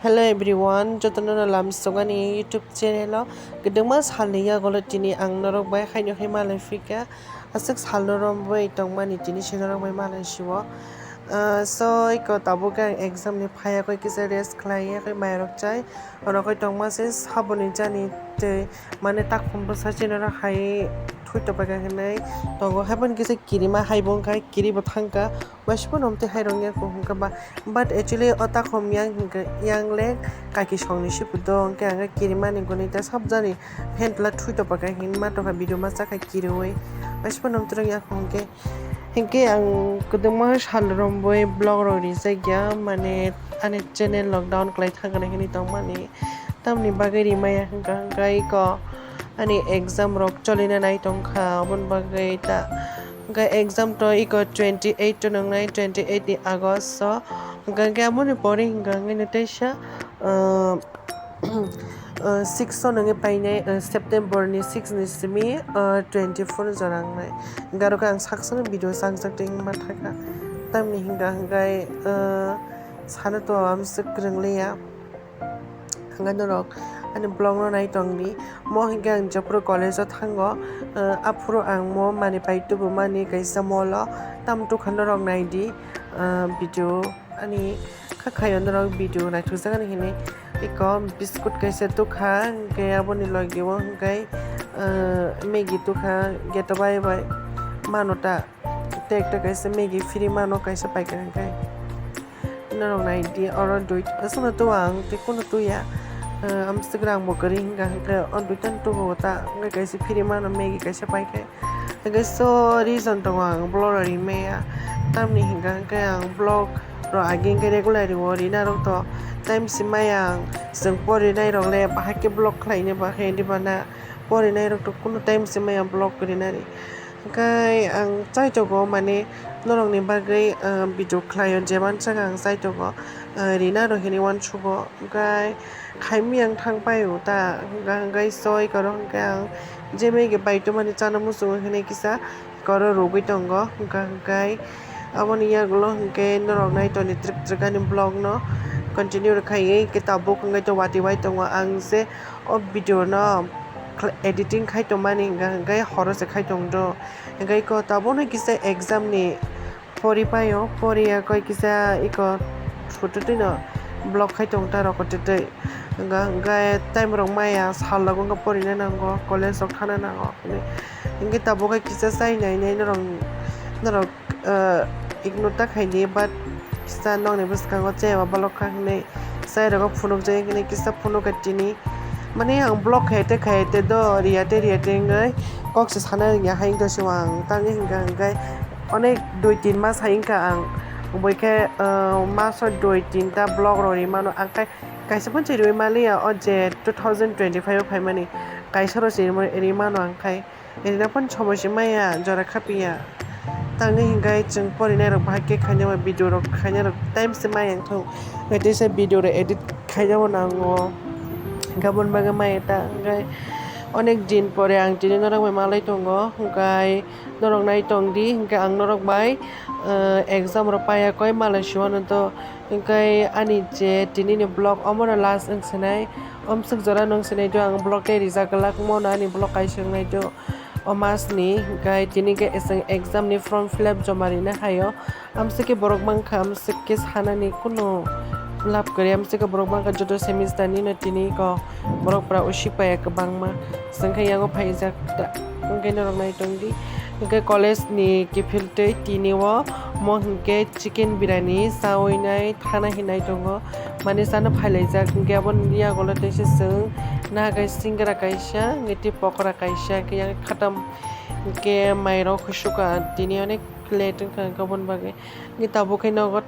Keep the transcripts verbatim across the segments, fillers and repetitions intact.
Hello everyone, jotono no lamsogani YouTube channel o kwdwma salni yagulo tini ang norok bai haino hai malai phika. Aswk salno romwi tongmani tini se norok bai malai sio. Ah, so iko tabuk ang exam ni phaiya koi kisa rest khlai ya koi mairok chai. Ono koi tongma se saboni jani tei mane takhum bwsa chini oro hai thui topaikha hinwi tongo. Haiboni kisa kirima hai bo wngkha, kiri bo thangkha. Waisa phano amtwi hai rwngya kok hwnkha ba, but actually o takhum yang hwnkha, yang le kaki songni sipu do, hwnkhe ang khe kirimani gwnwi ta sabjani pant la thui topaikha hinma tongkha video masa kha kiriwi. Waisa phano amtwi rwngya kok hwnkhe, hwnkhe ang kwdwma sal romwi vlog rok rijak ya, mane ani channel lockdown kwlai thangkha hinwi tongmani, tamni bagwi rimaya hwnkha hwnkhe iko ani exam rok cholina nai tongkha, aboni bagwi ta. Hwnkhe exam to iko twenty eight to nwngnai, twenty eight ni August o. Hwnkhe aboni pore hwnkha hwnkhe no teisa, ah, ah, six o nwngi painai, ah, September ni six ni simi, ah, twenty four jora wngnai. Hwnkhe aro khe ang saksa no video chakjak tei wngma thangkha. Tamni hwnkha hwnkhe, ah, sano to amswk kwrwng liya. Hwnkhe norok ani vlog no nai tongdi. Mo hwnkhe ang jephuru college o thango, ah, aphuru ang mo manwi pai tubumani kaisa mall o. Tamo tukha norok naidi, ah, video ani kha khaio norok video naithokjaknai hinwi. Eko biscuit kaisa tukha, hwnkhe aboni logi o hwnkhe, ah, Maggi tukha, gate o bai bai mano ta. Tei ekta kaisa Maggi free mano kaisa paikha hwnkhe. Norok naidi oro dui aswkno tuo ang tei kunu tuya. Ah, amswk rang bo kwrwi hwnkha hwnkhe o duita no tubuo ta hwnkhe kaisa free mano Maggi kaisa paikhe. Hwnkhe so reason tongo ang vlog rok rimaya. Tamni hwnkha hwnkhe ang vlog rok agi hwnkhe regular rio rina rok to time se maya ang chwng porinai rok le bahai khe vlog khlaina bahai diba na. Porinai rok to kunu time se maya vlog rinani. Hwnkhe ang chaitogo mane norokni bagwi, ah, video khlaio je mansa ang chaitogo, ah, rina rok hinwi uansugo. Hwnkhe khaimwi ang thang paio ta hwnkha hwnkhe soi koro hwnkhe ang je Maggi bai tongmani chana muchungo hinwi kisa koro rwgwi tongo. Hwnkha hwnkhe aboni yagulo hwnkhe norok nai toni twrwk twrwk ani vlog no continue rwkhaiwi hwnkhe tabuk hwnkhe to watwi bai tongo ang je o video no editing khai tongmani hwnkha hwnkhe horo se khai tongdo. Hwnkhe iko tabukno kisa exam ni pori paio, pori ya koi kisa iko photo twi no vlog khai tong ta rok kwtwi twi. Hwnkha hwnkhe time rok maya sal rok wngkha porina nango, college rok thana nango hinwi. Hwnkhe tabuk khe kisa chai nai nai norok, norok, ah, ignore ta khaidi, but kisa nokni bwskango chaya ba balok kha hinwi. Chai rogo phunukjagwi hwnwi kisa phunukha tini. Mani ang vlog khaite khaite do, riyate riyate wngwi kok se sana rwngya hai wngtong se ang. Tamni hwnkha hwnkhe onek dui tin mas hai wngkha ang. Bui khe, ah, maso dui tinta vlog rok rimano. Ang khe kaisa phano se riui maliya, o je two thousand twenty five o phaimani kaisa rok se rimano ang khai. Rina phano somoi se maya, jora khapiya. Tangwi hwnkhe chwng porinai rok bahai khe khaina bai video rok khaina rok time se maya wngthok. Hwnkhe teisa video rok edit khaina bo nango. Hwnkhe aboni bagwi maya ta hwnkhe onek din pore ang tini norok bai malai tongo. Hwnkhe norok nai tongdi hwnkhe ang norok bai, eh, exam rok paiya koi malai si mano to. Hwnkhe ani je tini ni vlog omono last wng sinai. Omswk jora no wng sinai to ang vlog tei rijak glak mono ani vlog kaisa wngnai to. O mas ni hwnkhe tini khe chwng exam ni form fill up joma rina haio. Amswk khe borok mankha, amswk khe sanani kunu lab kwrwi, amswk khe borok mankha joto semester ni no tini kok borok pura usik paiya kwbangma. Chwng khe yango phaijak ta, hwnkhe norok nai tongdi. Hwnkhe college ni kiphil twi tini o mo hwnkhe chicken birani chawi nai thana hinai tongo. Mane chana phailaijak, hwnkhe aboni yagulo teisa chwng naha kai singara kaisa, hwnkhe tei pokora kaisa, hwnkhe yang khatam, hwnkhe mairok husuka tini onek late wngkha, hwnkhe aboni bagwi hwnkhe tabuk khe nogo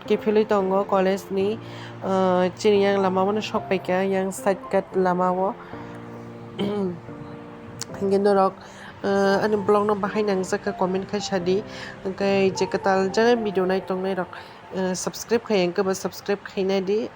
kiphilwi tongo college ni, ah, chini yang lama o sok paikha, yang side cut lama o. Hwnkhe norok, ah, ani vlog no bahai nangjak kha comment khai sadi, hwnkhe je kwtal jani video nai tongnai rok, ah, subscribe khai hwnkhe bo subscribe khainai di.